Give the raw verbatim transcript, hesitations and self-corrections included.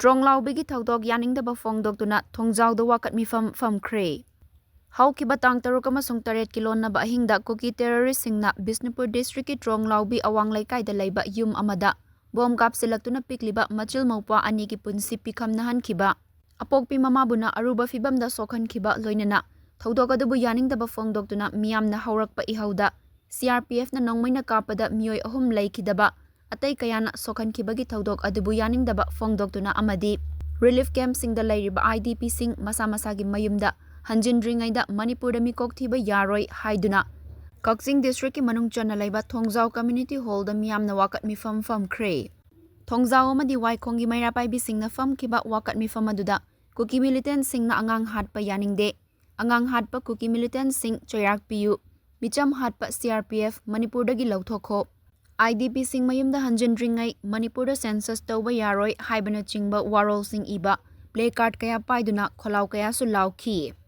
ꯇ꯭ꯔꯣꯡꯂꯥꯎꯕꯤꯒꯤ ꯊꯧꯗꯣꯛ ꯌꯥꯅꯤꯡꯗꯕ ꯐꯣꯡꯗꯣꯛꯇꯨꯅ ꯊꯣꯡꯖꯥꯎꯗ ꯋꯥꯀꯠ ꯃꯤꯐꯝ ꯐꯝꯈ꯭ꯔꯦ꯫ ꯍꯧꯈꯤꯕ ꯇꯥꯡ ꯇꯔꯨꯛ ꯑꯃꯁꯨꯡ ꯇꯔꯦꯠꯀꯤ ꯂꯣꯟꯅꯕ ꯑꯍꯤꯡꯗ ꯀꯨꯀꯤ terroristꯁꯤꯡꯅ ꯕꯤꯁꯅꯨꯄꯨꯔ districtꯀꯤ ꯇ꯭ꯔꯣꯡꯂꯥꯎꯕꯤ ꯑꯋꯥꯡ ꯂꯩꯀꯥꯏꯗ ꯂꯩꯕ ꯌꯨꯝ ꯑꯃꯗ ꯕꯣꯝ ꯀꯥꯞꯁꯤꯜꯂꯛꯇꯨꯅ ꯄꯤꯛꯂꯤꯕ ꯃꯆꯤꯜ ꯃꯧꯄ꯭ꯋꯥ ꯑꯅꯤꯒꯤ ꯄꯨꯟꯁꯤ ꯄꯤꯈꯝꯅꯍꯟꯈꯤꯕ, ꯑꯄꯣꯛꯄꯤ ꯃꯃꯥꯕꯨꯅ ꯑꯔꯨꯕ ꯐꯤꯚꯝꯗ ꯁꯣꯛꯍꯟꯈꯤꯕ, ꯂꯣꯏꯅꯅ ꯊꯧꯗꯣꯛ ꯑꯗꯨꯕꯨ ꯌꯥꯅꯤꯡꯗꯕ ꯐꯣꯡꯗꯣꯛꯇꯨꯅ ꯃꯤꯌꯥꯝꯅ ꯍꯧꯔꯛꯄ ꯏꯍꯧꯗ CRPFꯅ ꯅꯣꯡꯃꯩꯅ ꯀꯥꯞꯄꯗ ꯃꯤꯑꯣꯏ ꯑꯍꯨꯝ ꯂꯩꯈꯤꯗꯕ, ꯑꯇꯩ ꯀꯌꯥꯅ ꯁꯣꯛꯍꯟꯈꯤꯕꯒꯤ ꯊꯧꯗꯣꯛ ꯑꯗꯨꯕꯨ ꯌꯥꯅꯤꯡꯗꯕ ꯐꯣꯡꯗꯣꯛꯇꯨꯅ ꯑꯃꯗꯤ relief campꯁꯤꯡꯗ ꯂꯩꯔꯤꯕ IDPꯁꯤꯡ ꯃꯁꯥ ꯃꯁꯥꯒꯤ ꯃꯌꯨꯝꯗ ꯍꯟꯖꯤꯟꯗ꯭ꯔꯤꯉꯩꯗ ꯃꯅꯤꯄꯨꯔꯗ ꯃꯤꯀꯣꯛ ꯊꯤꯕ ꯌꯥꯔꯣꯏ ꯍꯥꯏꯗꯨꯅ ꯀꯛꯆꯤꯡ districtꯀꯤ ꯃꯅꯨꯡ ꯆꯟꯅ ꯂꯩꯕ ꯊꯣꯡꯖꯥꯎ community hallꯗ ꯃꯤꯌꯥꯝꯅ ꯋꯥꯀꯠ ꯃꯤꯐꯝ ꯐꯝꯈ꯭ꯔꯦ꯫ ꯊꯣꯡꯖꯥꯎ ꯑꯃꯗꯤ ꯋꯥꯏꯈꯣꯡꯒꯤ ꯃꯩꯔꯥ ꯄꯥꯏꯕꯤꯁꯤꯡꯅ ꯐꯝꯈꯤꯕ ꯋꯥꯀꯠ ꯃꯤꯐꯝ ꯑꯗꯨꯗ ꯀꯨꯀꯤ militantꯁꯤꯡꯅ ꯑꯉꯥꯡ ꯍꯥꯠꯄ ꯌꯥꯅꯤꯡꯗꯦ, ꯑꯉꯥꯡ ꯍꯥꯠꯄ ꯀꯨꯀꯤ militantꯁꯤꯡ ꯆꯩꯔꯥꯛ ꯄꯤꯌꯨ, ꯃꯤꯆꯝ ꯍꯥꯠꯄ CRPF ꯃꯅꯤꯄꯨꯔꯗꯒꯤ ꯂꯧꯊꯣꯛꯈꯣ, IDPꯁꯤꯡ ꯃꯌꯨꯝꯗ ꯍꯟꯖꯤꯟꯗ꯭ꯔꯤꯉꯩ ꯃꯅꯤꯄꯨꯔꯗ census ꯇꯧꯕ ꯌꯥꯔꯣꯏ ꯍꯥꯏꯕꯅꯆꯤꯡꯕ ꯋꯥꯔꯣꯜꯁꯤꯡ ꯏꯕ placard ꯀꯌꯥ ꯄꯥꯏꯗꯨꯅ ꯈꯣꯜꯂꯥꯎ ꯀꯌꯥꯁꯨ ꯂꯥꯎꯈꯤ꯫